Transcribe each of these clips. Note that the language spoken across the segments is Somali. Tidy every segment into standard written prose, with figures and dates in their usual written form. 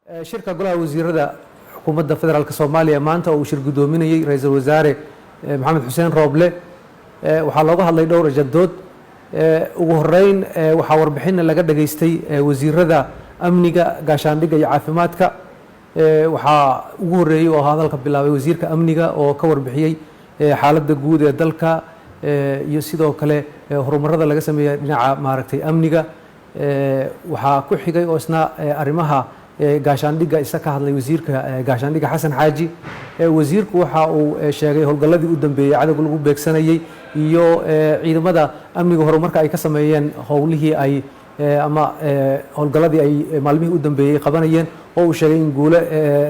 Shirka golaha wasiirada xukuumadda federaalk Soomaaliya maanta oo uu shir guddoominayey ra-iisul wasaare Maxamed Xuseen Rooble waxaa looga hadlay dhowr ajandood. Ugu horeyn waxaa warbixinna laga dhageystay wasiirada amniga, gaashaandhigga iyo caafimaadka. Waxaa ugu horreeyey oo hadalka bilaabay wasiirka amniga oo ka warbixiyey xaaladda guud ee dalka iyo sidoo kale horumarada laga sameeyey dhinaca maaragtay amniga. Waxaa ku xigay oo isna arrimaha gaashaandhigga isa ka hadlay wasiirka gaashaandhigga Xasan Xaaji. Wasiirku waxa uu sheegay howlgalladii u dambeeyey cadowga lagu beegsanayey iyo ciidamada amniga horumarka ay ka sameeyeen howlihii ay ama howlgalladii ay maalmihii u dambeeyey qabanayeen, oo uu sheegay in guulo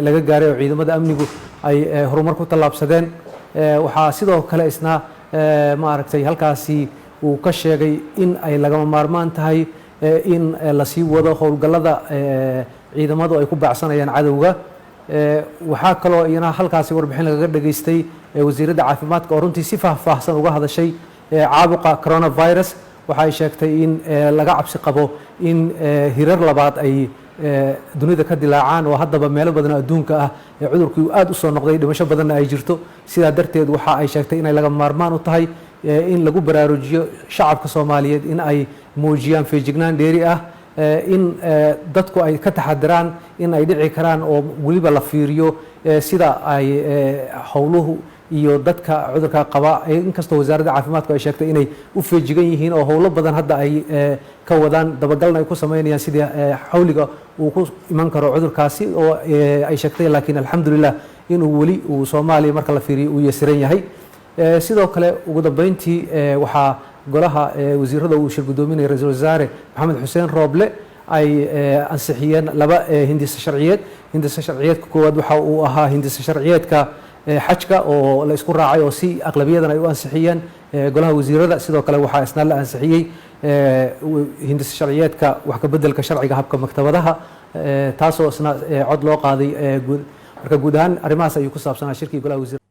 laga gaaray oo ciidamada amnigu ay horumar ku tallaabsadeen. Waxaa sidoo kale isna maaragtay halkaasi uu ka sheegay in ay lagama maarmaan tahay in lasii wado howlgallada ciidamadu ay ku baacsanayaan cadowga. Waxaa kaloo iyana halkaasi warbixin lagaga dhageystay wasiiradda caafimaadka oo runtii si faahfaahsan uga hadashay caabuqa coronavirus. Waxa ay sheegtay in laga cabsi qabo in hirar labaad ay dunida ka dilaacaan, oo haddaba meelo badan oo adduunka ah ee cudurkii aad u soo noqday, dhimasho badanna ay jirto. Sidaa darteed waxa ay sheegtay inay laga maarmaan u tahay in lagu baraarujiyo shacabka Soomaaliyeed in ay muujiyaan feejignaan dheeri ah, in dadku ay ka taxadiraan in ay dhici karaan, oo weliba la fiiriyo sida ay howluhu iyo dadka cudurka qaba, inkastoo wasaaradda caafimaadku ay sheegtay inay u feejigan yihiin oo howlo badan hadda ay ka wadaan, dabagalna ay ku sameynayaan sidii xawliga uu ku iman karo cudurkaasi oo ay sheegtay, laakiin alxamdulilah inuu weli uu Soomaaliya marka la fiiriyo uu yasiran yahay. Sidoo kale ugu dambeyntii waxaa golaha wasiirada uu shir guddoominaya ra-iisul wasaare Maxamed Xuseen Rooble ay ansixiyeen laba hindise sharciyeed. Hindise sharciyeedka koowaad waxa uu ahaa hindise sharciyeedka xajka oo la isku raacay oo si aqlabiyadan ay u ansixiyeen golaha wasiirada. Sidoo kale waxaa isna la ansixiyey hindise sharciyeedka wax ka beddelka sharciga habka maktabadaha, taasoo isna cod loo qaaday. Marka guud ahaan arrimahaas ayuu ku saabsanaa shirkii golaha wasiirada.